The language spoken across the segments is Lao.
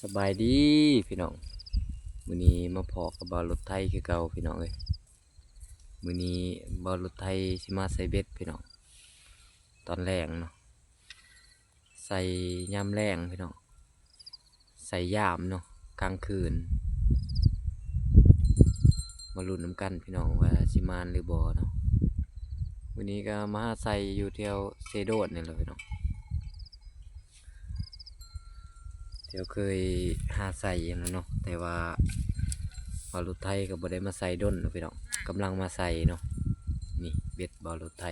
ສະບາຍດີພີ່ນ້ອງ, ມື້ນີ້ມາພໍ້ກັບບ່າວລົດໄຖຄືເກົ່າພີ່ນ້ອງເອີຍ. ມື້ນີ້ບ່າວລົດໄຖຊິມາໃສ່ເບັດພີ່ນ້ອງ, ຕອນແລງເນາະ, ໃສ່ຍາມແລງພີ່ນ້ອງ, ໃສ່ຍາມເນາະ ກາງຄືນ. ມາລຸ້ນນຳກັນພີ່ນ້ອງວ່າຊິໝານຫຼືບໍ່ເນາະ. ມື້ນີ້ກໍມາຫາໃສ່ຢູ່ແຖວເຊໂດດນີ້ແຫຼະພີ່ນ້ອງ, ແຖວເຄີຍຫາໃສ່ຫັ້ນແຫຼະເນາະ, ແຕ່ວ່າບ່າວລົດໄຖກໍບໍ່ໄດ້ມາໃສ່ດົນເນາະພີ່ນ້ອງ, ກຳລັງມາໃສ່ເນາະ. ນີ້ເບັດບ່າວລົດໄຖ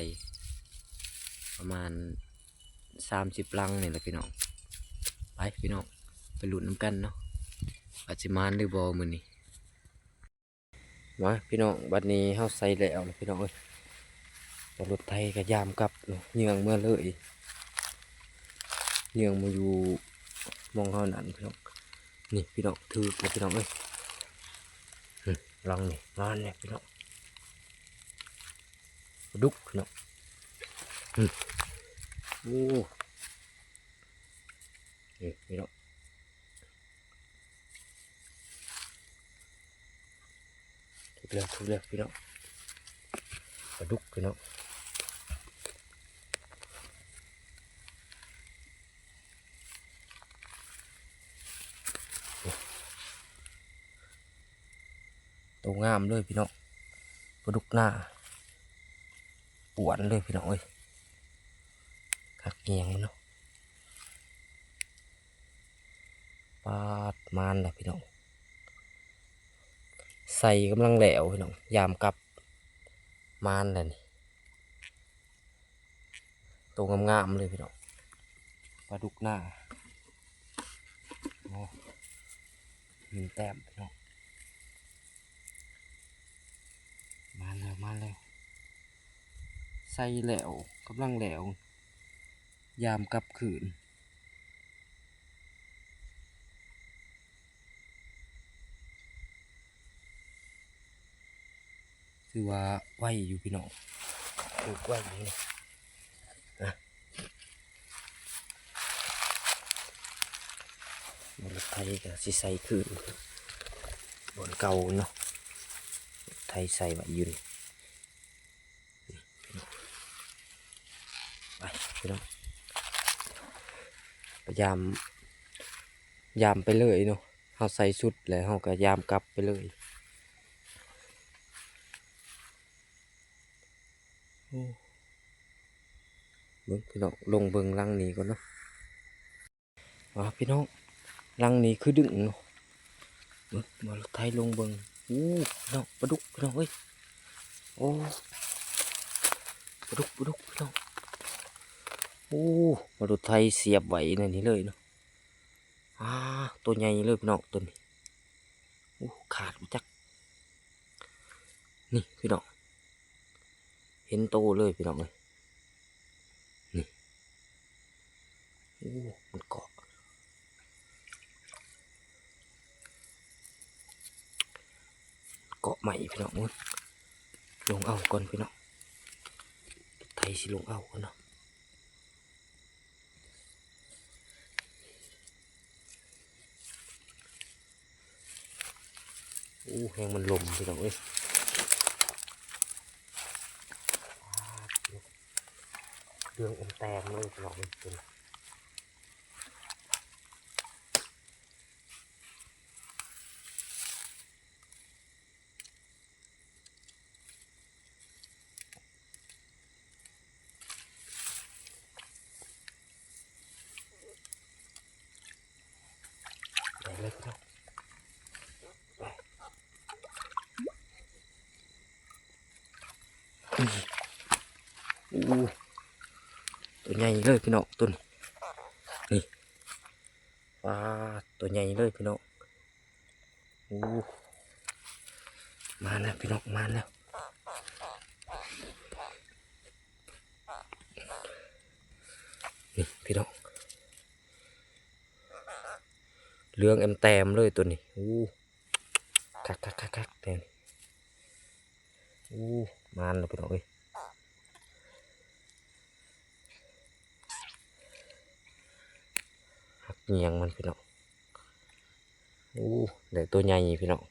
ປະມານ ສາມສິບລັງນີ້ແຫຼະພີ່ນ້ອງ. ໄປພີ່ນ້ອງ ໄປລຸ້ນນຳກັນເນາະ ວ່າຊິໝານຫຼືບໍ່ມື້ນີ້. ມາພີ່ນ້ອງ ບັດນີ້ເຮົາໃສ່ແລ້ວລະພີ່ນ້ອງເອີຍ, ແຕ່ລົດໄຖກໍຢາມກັບເນາະ, ເຍືອງເມືອເລີຍ, ເຍືອງມາຢູ່ໝ່ອງເຮົານັ້ນພີ່ນ້ອງ. ນີ້ພີ່ນ້ອງ ຖືກແລ້ວພີ່ນ້ອງເອີຍ, ອື ລັງນີ້ ງາມແລ້ວພີ່ນ້ອງ. ປາດຸກພີ່ນ້ອງ. ອື ໂອ້ ນີ້ພີ່ນ້ອງ, ຖືກແລ້ວ ຖືກແລ້ວພີ່ນ້ອງ, ປາດຸກພີ່ນ້ອງ. ໂຕງາມເລີຍພີ່ນ້ອງ, ປາດຸກນາ ປວນເລີຍພີ່ນ້ອງເອີຍ, ຄັກແຮງມັນເນາະ. ປາດ ມານແລ້ວພີ່ນ້ອງ, ໃສ່ກຳລັງແລ້ວພີ່ນ້ອງ, ຢາມກັບ ມານແລ້ວນີ້. ໂຕງາມໆເລີຍພີ່ນ້ອງ, ປາດຸກນາ. ໂອ້ ມີແຕ້ມພີ່ນ້ອງ, ມາແລ້ວ ມາແລ້ວ, ໃສ່ແລ້ວ ກຳລັງແລ້ວ ຢາມກັບຄືນ. ຖືວ່າໄວຢູ່ພີ່ນ້ອງ, ຖືກໄວຢູ່ນີ້ນະ. ລົດໄຖກໍຊິໃສ່ຄືນບ່ອນເກົ່າເນາະ, ລົດໄຖໃສ່ໄວ້ຢູ່ນີ້. ໄປພີ່ນ້ອງ, ພະຍາຍາມ ຢາມໄປເລີຍເນາະ, ເຮົາໃສ່ສຸດແລ້ວເຮົາກໍຢາມກັບໄປເລີຍ. ໂອ້ ເບິ່ງພີ່ນ້ອງ, ລົງເບິ່ງຫຼັງນີ້ກ່ອນເນາະ. ອ່າ ພີ່ນ້ອງ ຫຼັງນີ້ຄືດຶງເນາະ, ເບິ່ງ ມາລົດໄຖລົງເບິ່ງ. ໂອ້ ພີ່ນ້ອງ ປາດຸກພີ່ນ້ອງເອີຍ, ໂອ້ ປາດຸກ ປາດຸກພີ່ນ້ອງ. ໂອ້ ມາລົດໄຖສຽບໄວ້ໃນນີ້ເລີຍເນາະ. ອ່າ ໂຕໃຫຍ່ເລີຍພີ່ນ້ອງ ໂຕນີ້. ໂອ້ ຂາດບໍ່ຈັກ. ນີ້ພີ່ນ້ອງ ເຫັນໂຕເລີຍພີ່ນ້ອງເອີຍ, ນີ້. ໂອ້ ມັນເກາະ ເກາະໄມ້ພີ່ນ້ອງເອີຍ. ລົງເອົາກ່ອນພີ່ນ້ອງ, ໄຖຊິລົງເອົາກ່ອນເນາະ. ໂອ້ ແຮງມັນລົມພີ່ນ້ອງເອີຍ, ເຫຼືອງອຳແຕມເລີຍພີ່ນ້ອງເອີຍ. ໄດ້ເລີຍພີ່ນ້ອງ. ໂອ້ ໂຕໃຫຍ່ເລີຍພີ່ນ້ອງ ໂຕນີ້ ນີ້ ວ້າ ໂຕໃຫຍ່ເລີຍພີ່ນ້ອງ. ໂອ້ ມາແລ້ວພີ່ນ້ອງ ມາແລ້ວ ນີ້ພີ່ນ້ອງ ເຫຼືອງແອມແຕມເລີຍໂຕນີ້. ໂອ້ ຄັກໆໆໆ ແຕ່ນີ້ ໂອ້ ມາແລ້ວພີ່ນ້ອງເອີຍ ຮັກຫຍັງມັນພີ່ນ້ອງ. ໂອ້ ໄດ້ໂຕໃຫຍ່ພີ່ນ້ອງ.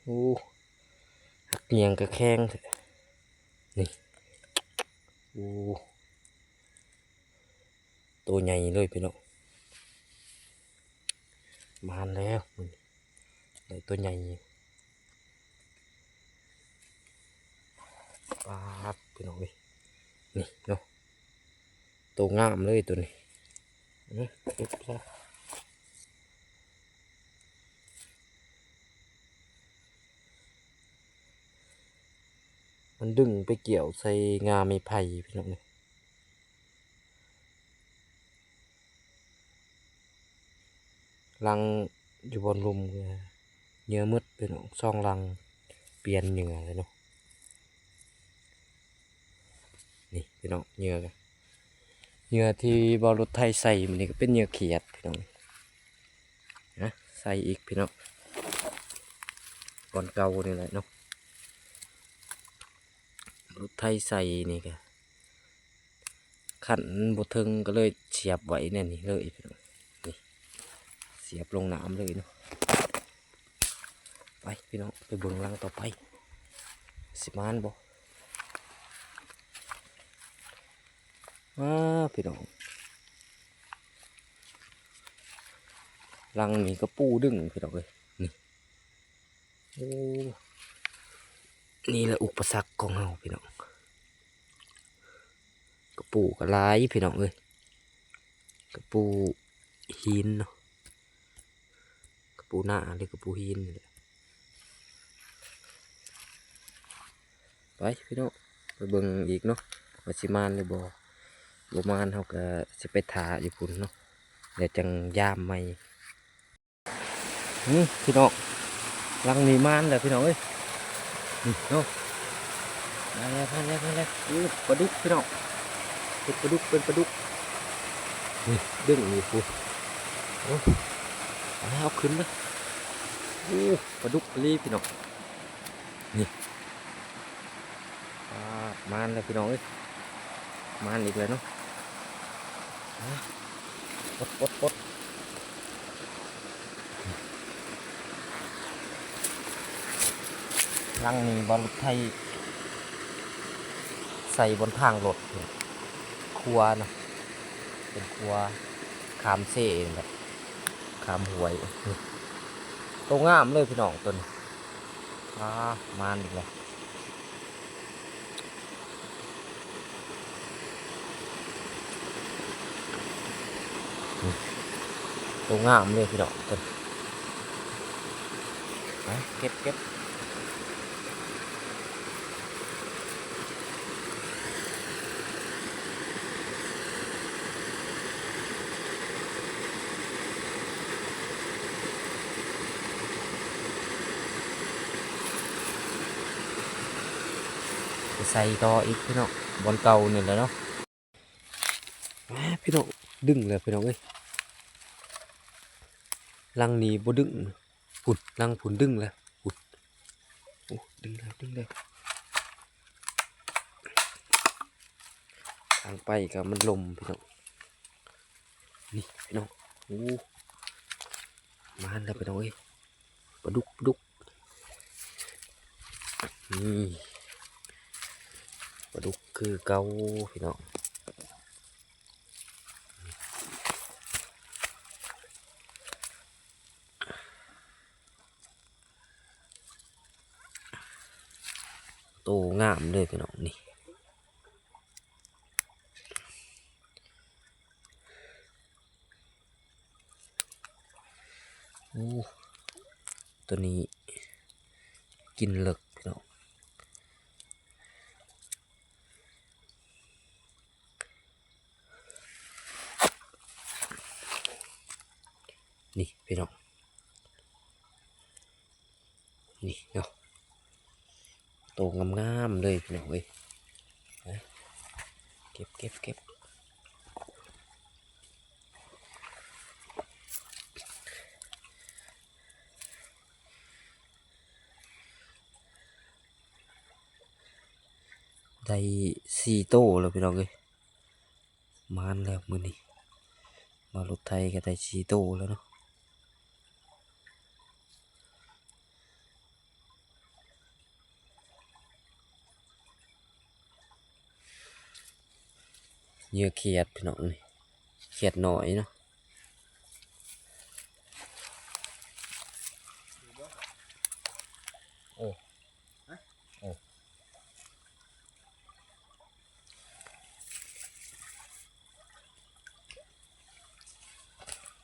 ໂອ້ ຮັກຫຍັງກະແຂງແທ້ ນີ້ ໂອ້ ໂຕໃຫຍ່ເລີຍພີ່ນ້ອງ. ມານແລ້ວ ໄດ້ໂຕໃຫຍ່ ປາດ ພີ່ນ້ອງເອີຍ ນີ້ເນາະ ໂຕງາມເລີຍໂຕນີ້ ອື ເກັບຊະ. ມັນດຶງໄປກ່ຽວໃສ່ງ່າໄມ້ໄຜ່ພີ່ນ້ອງເອີຍ. ລັງຢູ່ບ່ອນລຸ່ມເຫຍື່ອໝົດພີ່ນ້ອງ ສອງລັງ ປ່ຽນເຫຍື່ອແລ້ວເນາະ. ນີ້ພີ່ນ້ອງ ເຫຍື່ອ ເຫຍື່ອທີ່ບ່າວລົດໄຖໃສ່ມື້ນີ້ກະເປັນເຫຍື່ອຂຽດພີ່ນ້ອງ ນະ ໃສ່ອີກພີ່ນ້ອງ ບ່ອນເກົ່ານີ້ແຫຼະເນາະ ລົດໄຖໃສ່ນີ້ກະ ຄັນບໍ່ເຖິງກະເລີຍສຽບໄວ້ແນວນີ້ເລີຍ ນີ້ ສຽບລົງນ້ຳເລີຍເນາະ. ໄປພີ່ນ້ອງ ໄປເບິ່ງຫຼັງຕໍ່ໄປ ຊິມານບໍ່ ວ້າ ພີ່ນ້ອງ ຫຼັງນີ້ກະປູດຶງພີ່ນ້ອງເອີຍ ນີ້ ໂອ້ ນີ້ແຫຼະອຸປະສັກຂອງເຮົາພີ່ນ້ອງ ກະປູກະຫຼາຍພີ່ນ້ອງເອີຍ ກະປູຫີນເນາະ ກະປູໜ້າ ຫຼືກະປູຫີນນີ້ແຫຼະ. ໄປພີ່ນ້ອງ ໄປເບິ່ງອີກເນາະ ວ່າຊິມານຫຼືບໍ່ ບໍ່ມານເຮົາກະຊິໄປຖ້າຢູ່ພຸ້ນເນາະ ແລ້ວຈັ່ງຢາມໃໝ່. ນີ້ພີ່ນ້ອງ ຫຼັງນີ້ມານແລ້ວພີ່ນ້ອງເອີຍ ນີ້ເນາະ ມາແລ້ວ ມາແລ້ວ ມາແລ້ວ ໂອ້ ປາດຸກພີ່ນ້ອງ ເປັນປາດຸກ ເປັນປາດຸກ ນີ້ດຶງຢູ່ພຸ້ນ ໂອ້ ເອົາຂຶ້ນມາ ໂອ້ ປາດຸກອີ່ຫຼີພີ່ນ້ອງ ນີ້ ປາດ ມານແລ້ວພີ່ນ້ອງເອີຍ ມານອີກແລ້ວເນາະ ປົດ ປົດ ປົດ ຫຼັງນີ້ບ່າວລົດໄຖໃສ່ບ່ອນທາງລົດ ຂົວນະ ເປັນຂົວຂ້າມເຊນີ້ແຫຼະ ຂ້າມຫ້ວຍ ໂຕງາມເລີຍພີ່ນ້ອງໂຕນີ້ ອາ ມານອີກແລ້ວ ໂຕງາມເລີຍພີ່ນ້ອງ ໄປເກັບ ເກັບ. ໄປໃສ່ຕໍ່ອີກພີ່ນ້ອງ ບ່ອນເກົ່ານີ້ແຫຼະເນາະ ມາພີ່ນ້ອງ ດຶງແລ້ວພີ່ນ້ອງເອີຍ ຫຼັງນີ້ບໍ່ດຶງ ພຸ້ນ ຫຼັງພຸ້ນດຶງແລ້ວ ພຸ້ນ ໂອ້ ດຶງແລ້ວ ດຶງແລ້ວ ທາງໄປກະມັນລົມພີ່ນ້ອງ ນີ້ພີ່ນ້ອງ ໂອ້ ມາແລ້ວພີ່ນ້ອງເອີຍ ປາດຸກ ປາດຸກ ນີ້ ປາດຸກຄືເກົ່າພີ່ນ້ອງ ໂຕງາມເລີຍພີ່ນ້ອງ ນີ້. ໂອ້ ໂຕນີ້ກິນເລິກພີ່ນ້ອງ ນີ້ພີ່ນ້ອງ ນີ້ເນາະ ໂຕງາມໆເລີຍພີ່ນ້ອງເອີຍ ເກັບ ເກັບ ເກັບ. ໄດ້ສີ່ໂຕແລ້ວພີ່ນ້ອງເອີຍ ໝານແລ້ວມື້ນີ້ ມາລົດໄຖກໍໄດ້ສີ່ໂຕແລ້ວເນາະ. ເຫຍື່ອຂຽດພີ່ນ້ອງນີ້ ຂຽດນ້ອຍເນາະ. ໂອ້ ໂອ້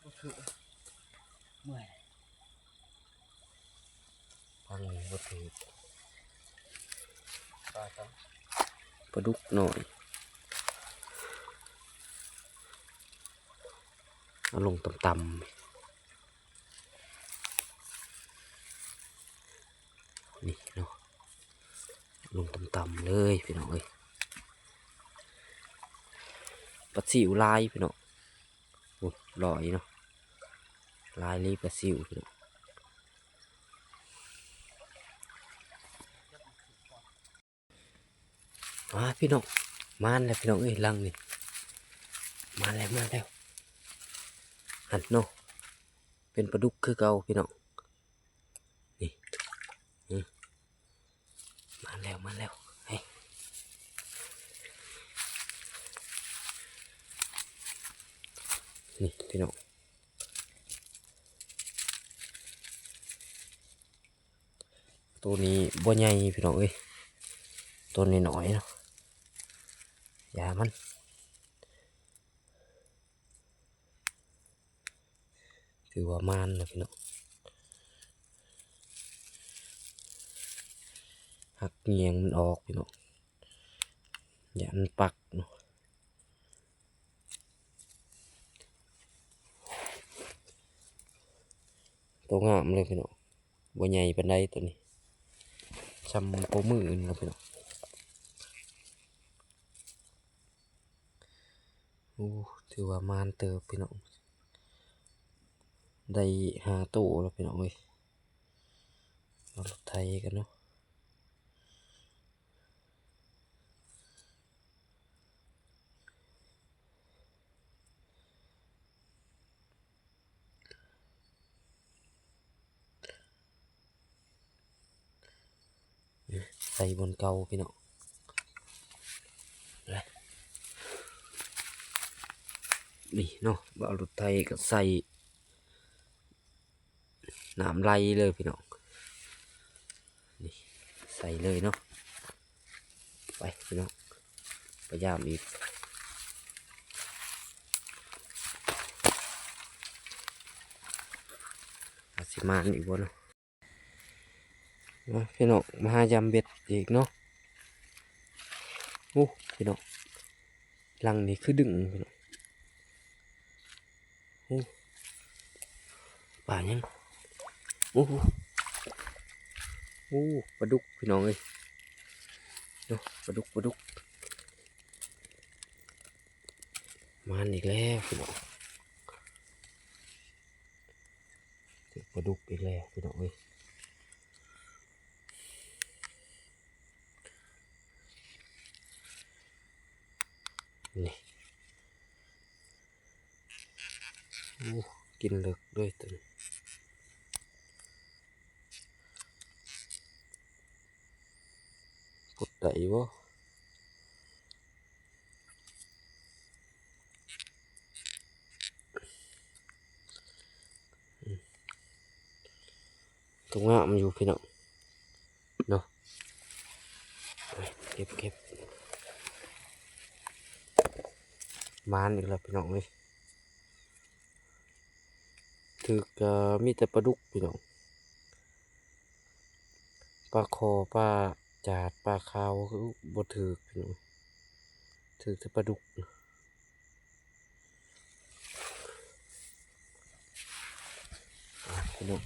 ບໍ່ຖືກ ເມື່ອຍ. ທາງນີ້ບໍ່ຖືກ ປາຕຳ ປາດຸກນ້ອຍ ເອົາລົງຕ່ຳໆ ນີ້ເນາະ ລົງຕ່ຳໆເລີຍພີ່ນ້ອງເອີຍ. ປາຊິວຫຼາຍພີ່ນ້ອງ ໂອ້ ຫຼາຍເນາະ ຫຼາຍເລີຍປາຊິວພີ່ນ້ອງ. ອ່າ ພີ່ນ້ອງ ມາແລ້ວພີ່ນ້ອງເອີຍ ຫຼັງນີ້ ມາແລ້ວ ມາແລ້ວ ຫັ້ນເນາະ ເປັນປາດຸກຄືເກົ່າພີ່ນ້ອງ ນີ້ ນີ້ ມາແລ້ວ ມາແລ້ວ ເຮີ້ຍ ນີ້ພີ່ນ້ອງ. ໂຕນີ້ບໍ່ໃຫຍ່ພີ່ນ້ອງເອີຍ ໂຕນ້ອຍໆເນາະ ຢ່າມັນ ຖືວ່າໝານແລ້ວພີ່ນ້ອງ. ຫັກງຽງມັນອອກພີ່ນ້ອງ ຢ້ານມັນປັກເນາະ. ໂຕງາມເລີຍພີ່ນ້ອງ ບໍ່ໃຫຍ່ປານໃດໂຕນີ້ ຊ່ຳໂປ້ມືນີ້ລະພີ່ນ້ອງ. ໂອ້ ຖືວ່າໝານເຕີບພີ່ນ້ອງ ໄດ້ຫ້າໂຕແລ້ວພີ່ນ້ອງເອີຍ. ເອົາລົດໄຖກັນເນາະ. ໃສ່ບ່ອນເກົ່າພີ່ນ້ອງ ນີ້ເນາະ ບ່າວລົດໄຖກໍໃສ່ ນ້ຳໄຫຼເລີຍພີ່ນ້ອງ ນີ້ໃສ່ເລີຍເນາະ. ໄປພີ່ນ້ອງ ໄປຢາມອີກ ວ່າຊິມາອີກບໍ່ເນາະ. ມາພີ່ນ້ອງ ມາຫາຢາມເບັດອີກເນາະ. ໂອ້ ພີ່ນ້ອງ ຫຼັງນີ້ຄືດຶງພີ່ນ້ອງ. ໂອ້ ປາຫຍັງ? ໂອ້ ໂອ້ ປາດຸກພີ່ນ້ອງເອີຍ ເນາະ ປາດຸກ ປາດຸກ ມາອີກແລ້ວພີ່ນ້ອງ ຖືກປາດຸກອີກແລ້ວພີ່ນ້ອງເອີຍ. ນີ້ ໂອ້ ກິນເລິກເລີຍໂຕນີ້ ປົດໄດ້ຢູ່ບໍ່? ໂຕງາມຢູ່ພີ່ນ້ອງເນາະ. ເກັບ ເກັບ ໝານອີກແລ້ວພີ່ນ້ອງເອີຍ. ຖືກກໍມີແຕ່ປາດຸກພີ່ນ້ອງ ປາຄໍ່ ປາຈາດ ປາຂາວຄືບໍ່ຖືກພີ່ນ້ອງ ຖືກແຕ່ປາດຸກ. ອ່າ ພີ່ນ້ອງ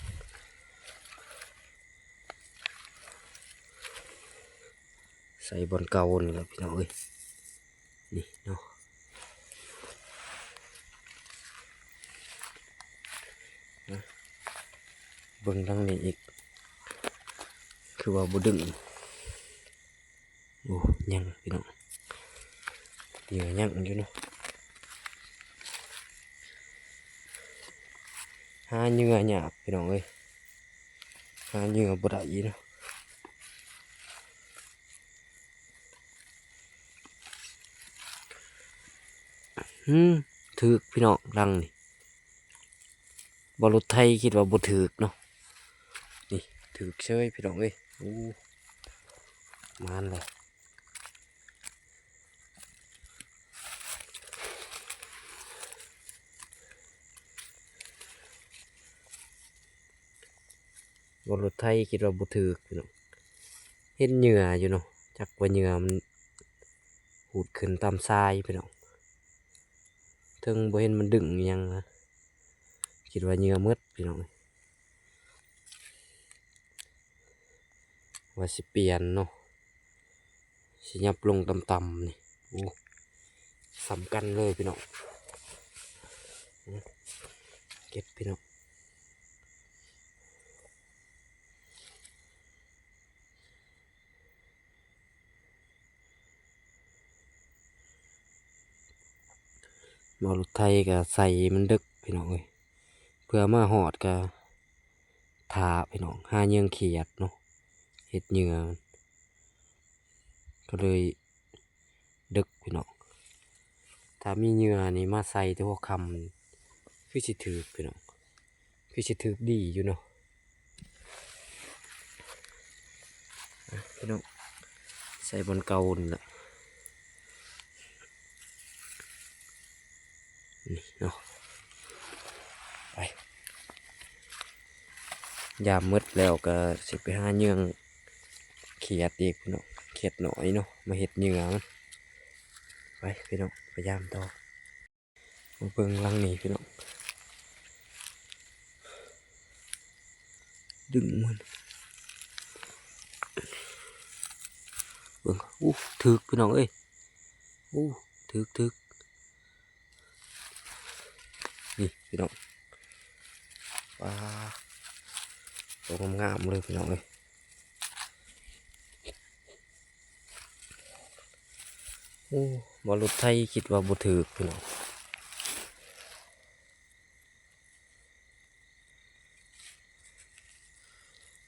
ໃສ່ບ່ອນເກົ່ານີ້ແຫຼະພີ່ນ້ອງເອີຍ ນີ້ເນາະ. ເບິ່ງທາງນີ້ອີກ ຄືວ່າບໍ່ດຶງ. ໂອ້ ຍັງພີ່ນ້ອງ ເຫຍື່ອຍັງຢູ່ເນາະ. ຫາເຫຍື່ອຍາກພີ່ນ້ອງເອີຍ ຫາເຫຍື່ອບໍ່ໄດ້ເນາະ. ຫືມ ຖືກພີ່ນ້ອງ ລັງນີ້ ບໍ່ລົດໄຖຄິດວ່າບໍ່ຖືກເນາະ. ນີ້ຖືກເຊີຍພີ່ນ້ອງເອີຍ. ໂອ້ ມານແລ້ວ. ບໍ່ລົດໄຖຄິດວ່າບໍ່ຖືກພີ່ນ້ອງ ເຫັນເຫຍື່ອຢູ່ເນາະ ຈັກວ່າເຫຍື່ອມັນຫູດຂຶ້ນຕາມຊາຍພີ່ນ້ອງ. ເທິງບໍ່ເຫັນມັນດຶງອີ່ຫຍັງນະ ຄິດວ່າເຫຍື່ອໝົດພີ່ນ້ອງ. ວ່າຊິປ່ຽນເນາະ ຊິຫຍັບລົງຕ່ຳໆນີ້. ໂອ້ ສ່ຳກັນເລີຍພີ່ນ້ອງ ເກັບພີ່ນ້ອງ. ບໍ່ລົດໄຖກະໃສ່ມັນເດິກພີ່ນ້ອງເອີຍ ເພື່ອມາຮອດກະຖ້າພີ່ນ້ອງ ຫາເຫຍື່ອຂຽດເນາະ ເຮັດເຫຍື່ອ ກໍເລີຍເດິກພີ່ນ້ອງ. ຖ້າມີເຫຍື່ອນີ້ມາໃສ່ແຕ່ຫົວຄ່ຳ ຄືຊິຖືກພີ່ນ້ອງ ຄືຊິຖືກດີຢູ່ເນາະ. ອ່ະ ພີ່ນ້ອງ ໃສ່ບ່ອນເກົ່ານີ້ແຫຼະ ນີ້ເນາະ. ໄປ ຍາມໝົດແລ້ວກໍຊິໄປຫາເຫຍື່ອຂຽດອີກພີ່ນ້ອງ ຂຽດນ້ອຍເນາະ ມາເຮັດເຫຍື່ອມັນ. ໄປພີ່ນ້ອງ ໄປຍາມຕໍ່. ມາເບິ່ງຫຼັງນີ້ພີ່ນ້ອງ ດຶງມັນ ເບິ່ງ ອູ້ ຖືກພີ່ນ້ອງເອີຍ ອູ້ ຖືກ ຖືກ ນີ້ພີ່ນ້ອງ ປາ ໂຕງາມໆເລີຍພີ່ນ້ອງເອີຍ. ໂອ້ ບໍ່ລົດໄຖຄິດວ່າບໍ່ຖືກພີ່ນ້ອງ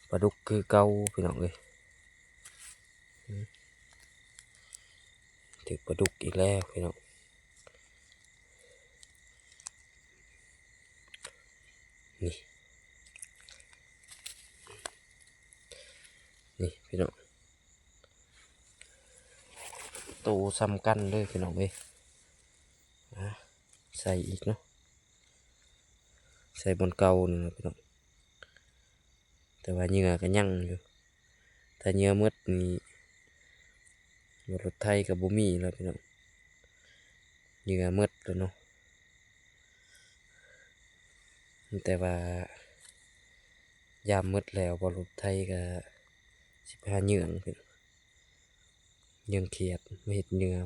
ປາດຸກຄືເກົ່າພີ່ນ້ອງເອີຍ. ຖືກປາດຸກອີກແລ້ວພີ່ນ້ອງ ນີ້ ນີ້ພີ່ນ້ອງ ໂຕສ່ຳກັນເລີຍພີ່ນ້ອງເອີຍ. ອ່າ ໃສ່ອີກເນາະ ໃສ່ບ່ອນເກົ່ານີ້ນະພີ່ນ້ອງ ແຕ່ວ່າເຫຍື່ອກໍຍັງຢູ່. ຖ້າເຫຍື່ອໝົດນີ້ ລົດໄຖກໍບໍ່ມີແລ້ວພີ່ນ້ອງ ເຫຍື່ອໝົດແລ້ວເນາະ. ແຕ່ວ່າ ຍາມໝົດແລ້ວ ບໍ່ລົດໄຖກໍຊິໄປຫາເຫຍື່ອ ເຫຍື່ອຂຽດມາເຮັດເຫຍື່ອ.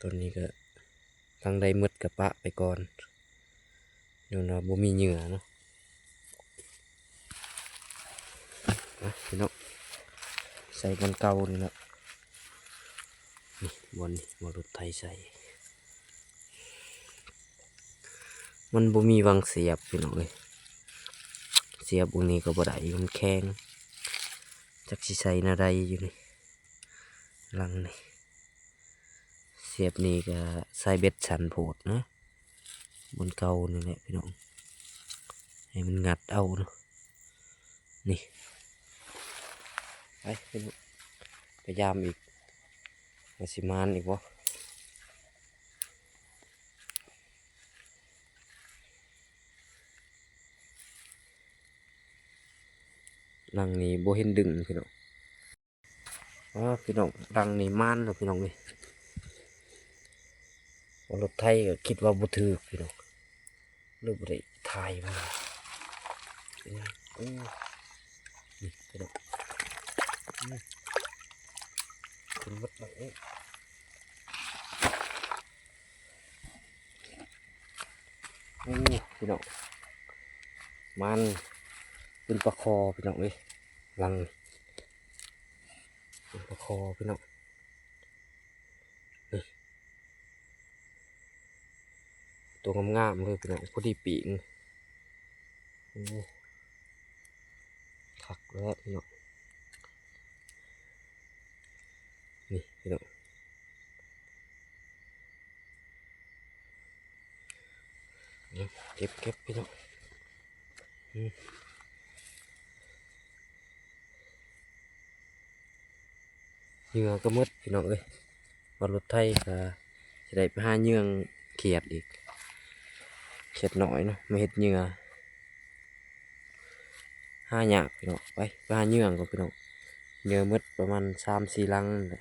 ຕອນນີ້ກໍທັງໄດ້ໝົດກໍປະໄປກ່ອນ ຍ້ອນວ່າບໍ່ມີເຫຍື່ອເນາະ. ອ່ະ ພີ່ນ້ອງ ໃສ່ບ່ອນເກົ່ານີ້ແຫຼະ ນີ້ ບ່ອນນີ້ ບ່ອນລົດໄຖໃສ່ ມັນບໍ່ມີຫວ່າງສຽບພີ່ນ້ອງເອີຍ ສຽບບ່ອນນີ້ກໍບໍ່ໄດ້ ມັນແຂງ ຈັກຊິໃສ່ແນວໃດຢູ່ນີ້ ຫຼັງນີ້. ສຽບນີ້ກໍສາຍເບັດສັ້ນໂພດນະ ບ່ອນເກົ່ານີ້ແຫຼະພີ່ນ້ອງ ໃຫ້ມັນງັດເອົາເນາະ. ນີ້ ໄປພີ່ນ້ອງ ໄປຍາມອີກ ວ່າຊິມານອີກບໍ່. ຫຼັງນີ້ບໍ່ເຫັນດຶງພີ່ນ້ອງ. ອ່າ ພີ່ນ້ອງ ຫຼັງນີ້ມານແລ້ວພີ່ນ້ອງເອີຍ ລົດໄຖກໍຄິດວ່າບໍ່ຖືກພີ່ນ້ອງ ເລີຍບໍ່ໄດ້ຖ່າຍມາ. ໂອ້ ນີ້ພີ່ນ້ອງ ນີ້ ຂຶ້ນໝົດແລ້ວ. ໂອ້ ພີ່ນ້ອງ ມານເປັນປາຄໍພີ່ນ້ອງເອີຍ ຫຼັງນີ້ ຄໍພີ່ນ້ອງ ນີ້ ຕົວງາມໆເລີຍພີ່ນ້ອງ ພໍດີປີ້ງ. ໂອ້ ຄັກແລ້ວພີ່ນ້ອງ ນີ້ພີ່ນ້ອງ ເກັບໆ ພີ່ນ້ອງ ອືມ. ເຫຍື່ອກໍໝົດພີ່ນ້ອງເອີຍ ວ່າລົດໄຖກໍຊິໄດ້ໄປຫາເຫຍື່ອຂຽດອີກ ຂຽດນ້ອຍເນາະ ມາເຮັດເຫຍື່ອ ຫາຍາກພີ່ນ້ອງ. ໄປ ໄປຫາເຫຍື່ອກ່ອນພີ່ນ້ອງ ເຫຍື່ອໝົດປະມານສາມສີ່ຫຼັງນີ້ແຫຼະ